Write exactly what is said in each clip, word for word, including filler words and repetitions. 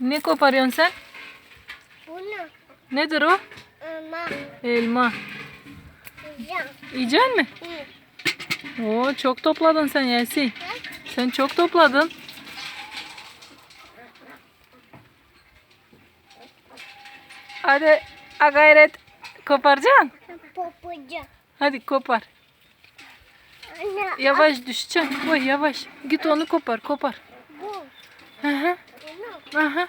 Ne koparıyorsun sen? Bunu. Nedir o? Elma. Elma. İyecän. İyecän mi? Hı. Oo, çok topladın sen, Yasin. Hı? Sen çok topladın. Hadi, a gayret, koparcan? Koparcan. Hadi kopar. Anne, yavaş düşeceksin. Koy yavaş. Git onu kopar, kopar. Bu. Aha. Bunu. Aha.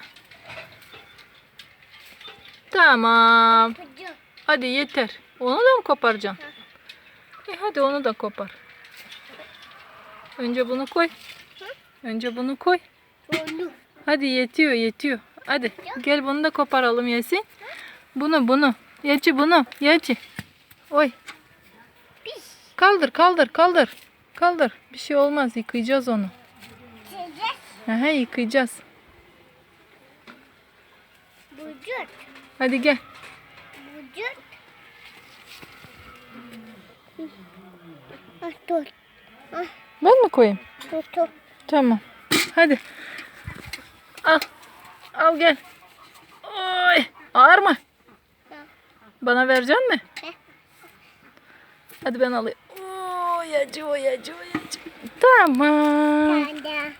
Tamam. Koparcan. Hadi yeter. Onu da mı koparacaksın? E, hadi onu da kopar. Önce bunu koy. Hı? Önce bunu koy. Oldu. Hadi yetiyor, yetiyor. Hadi gel bunu da koparalım Yasin. Bunu, bunu. Yaçi bunu. Yaçi. Oy. Pis. Kaldır, kaldır, kaldır. Kaldır. Bir şey olmaz, yıkayacağız onu. Sileceğiz. Aha, yıkayacağız. Bucur. Hadi gel. Bucur. Ah, dur. Ah. Ben mi koyayım? Dur, dur. Tamam. Hadi. Al. Al gel. Oy. Ağır mı? Bana vereceksin mi? He. Hadi ben alayım. Oy, acı, oy, acı, oy, acı. Tamam. Tamam.